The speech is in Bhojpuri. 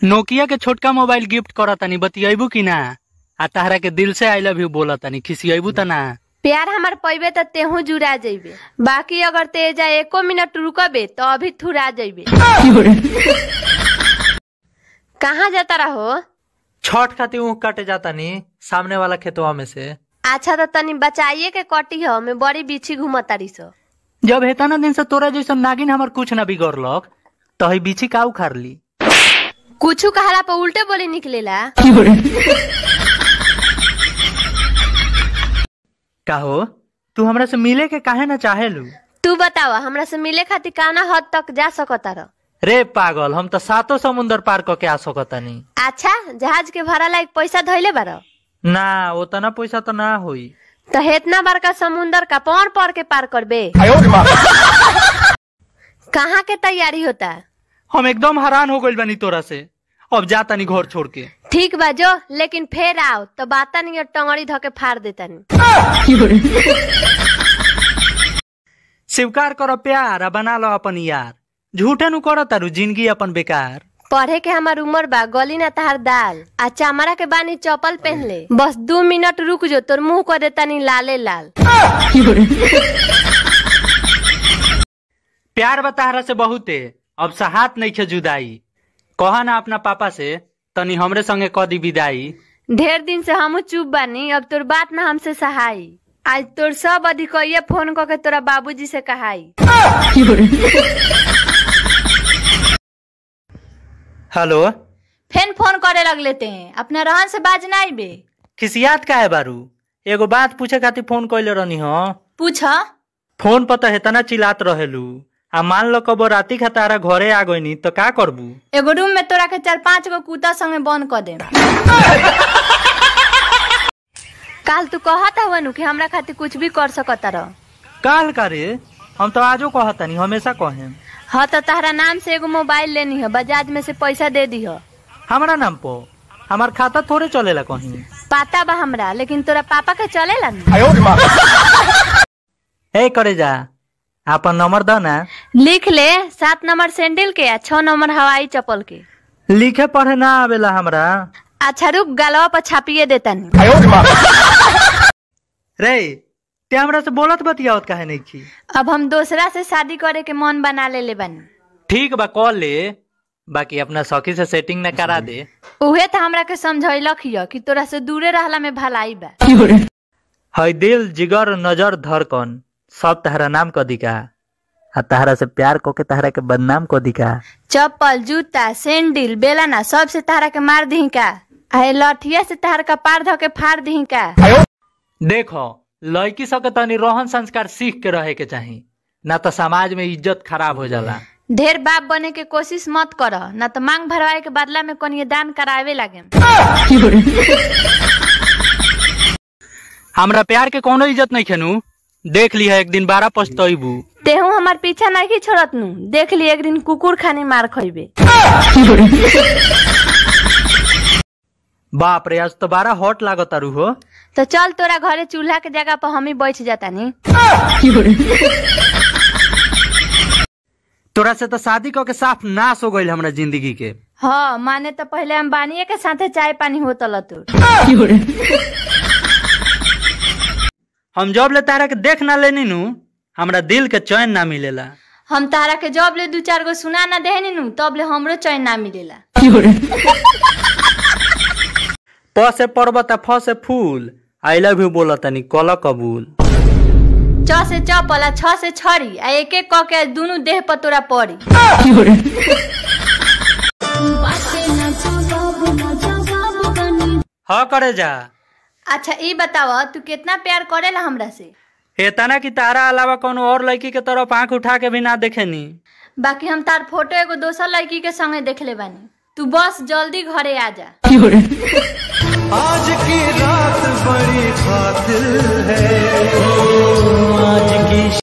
नोकिया के छोटका मोबाइल गिफ्ट करतानी, बतियेबू की ना? आ तहरा के दिल से I love you बोलतानी, खिसियेबू त ना? प्यार हमार पैबे त तेहू जुड़ा जइबे, बाकी अगर ते जा एको मिनट रुकबे तो अभी थुरा जइबे। कहाँ जाता रहो? छठ खातिर ऊख काटे जातानी सामने वाला खेतवा में से। अच्छा तो तनी बचाइए के कटी हो, मैं बड़ी बिछी घूमतारी सो। जब हेतना दिन से तोरा जैसन नागिन हमार कुछ ना बिगड़लक तो हई बिछी का उखाड़ ली? कुछ कहला पर उल्टे बोली निकलेला। काहो तू हमरा से मिले के काहे ना चाहेलू? तू बतावा हमरा से मिले खातिर काना हद तक जा सकता रह? रे पागल, हम तो सातों समुंदर पार करके आ सकतानी। अच्छा जहाज के भाड़ा लायक पैसा धइले बारो? ना उतना पैसा तो ना होई। तो हेतना बड़का समुंदर का पौन पर के पार करबे? कहाँ के तैयारी होता? हम एकदम हैरान हो गइल बानी तोरा से, अब जातानी घर छोड़ के। ठीक बा जो, लेकिन फिर आओ तो बाता नहीं टंगड़ी धके फाड़ देतानी। स्वीकार करो प्यार आ बना लो अपन यार, झूठे नु करो तारू जिंदगी अपन बेकार। पढ़े के हमार उम्र बा, गली ना तहार दाल, आ चमड़ा के बानी चप्पल पहन ले, बस 2 मिनट रुक जो तोर मुंह कर देतानी लाले लाल। प्यार बताहरा से बहुते, अब सहात नहीं खे जुदाई, कहा ना अपना पापा से तनी हमरे संगे क दी विदाई। ढेर दिन से हमू चुप बानी, अब तोर बात ना हमसे सहाई, आज तोर सब अधिकइया फोन क के तोरा बाबूजी से कहाई। हेलो, फेन फोन करे लग लेते हैं, अपना रहन से बाज ना आइबे। खिसियात का है बारू, एगो बात पूछे खातिर फोन कइले रहनी हो। पूछ। फोन पर तो हेतना चिल्लात रहेलू, आ मान लो कबो राती खा तारा घरे आ गइनी तो का करबू? एगो रूम में तोरा के 4-5 गो कुत्ता संगे बंद कर दे। काल तू कहत हवनु कि हमरा खातिर कुछ भी कर सकता रह। काल का रे, हम तो आजो कहतानी, हमेशा कहेम। हाँ तो तहरा नाम से एगो मोबाइल लेनी है, बजाज में से पैसा दे दी हो। हमरा नाम पो? हमार खाता थोड़े चलेला कहीं। पता बा हमरा, लेकिन तोरा पापा के चलेला न। ए करे जा, आपन नंबर दो ना। लिख ले, 7 नंबर सैंडल के आ 6 नंबर हवाई चप्पल के। लिखे पढ़े ना आवेला हमरा। अच्छा रुक, गलवा पर छापिए देतानी। रे ते हमरा से बोलत बतियावत काहे नहीं छी? अब हम दोसरा से शादी करे के मन बना ले ले बानी। ठीक बा कॉल ले, बाकी अपना सखी से सेटिंग न करा दे। उहे तो हमरा के समझैलक हिय कि तोरा से दूरे रहला में भलाई बा। हई दिल जिगर नजर धड़कन सब तहरा नाम क दिका, आ तहरा से प्यार को के तहरा के बदनाम क दिका। चप्पल जूता सैंडल बेलाना सब से तहरा के मार दही का, आ लठिया से तहरा का पार ध के फाड़ दही का। देखो लड़की सब के तनी रोहन संस्कार सीख के रहे के चाही, ना तो समाज में इज्जत खराब हो जाला। ढेर बाप बने के कोशिश मत कर, ना तो मांग भरवाए के बदला में कनिए दान करावे लागे। हमरा प्यार के कोनो इज्जत नहीं खेनू, देख ली है एक दिन 12 पछतैबू। तेहू हमार पीछा नहीं छोड़त नू, देख ली एक दिन कुकुर खानी मार खइबे। बाप रे आज तो 12 हॉट लागत तारू हो। तो चल तोरा घरे चूल्हा के जगह पर हम ही बैठ जाता नी। तोरा से तो शादी क के साफ नाश हो गइल हमरा जिंदगी के। हाँ माने तो पहले हम बानिए के साथे चाय पानी होतल तोर। हम जब ले तारा के देख ना लेनी नू, हमरा दिल के चैन ना मिलेला। हम तारा के जब ले 2-4 गो सुना ना देहनी नू, तब ले हमरो चैन ना मिलेला। प से पर्वत आ फ से फूल, I love you बोलतानी कल कबूल। च से चपल आ छ से छड़ी, आ एक एक क के दोनों देह पर तोरा पड़ी। हाँ करे जा। अच्छा ई बतावा तू कितना प्यार करेला हमरा से? एतना कि तारा अलावा कोनो और लड़की के तरफ आंख उठा के भी ना देखेनी। बाकी हम तार फोटो एगो दोसर लड़की के संगे देखले बानी, तू बस जल्दी घरे आ जा। आज की रात बड़ी खातिर है, आज की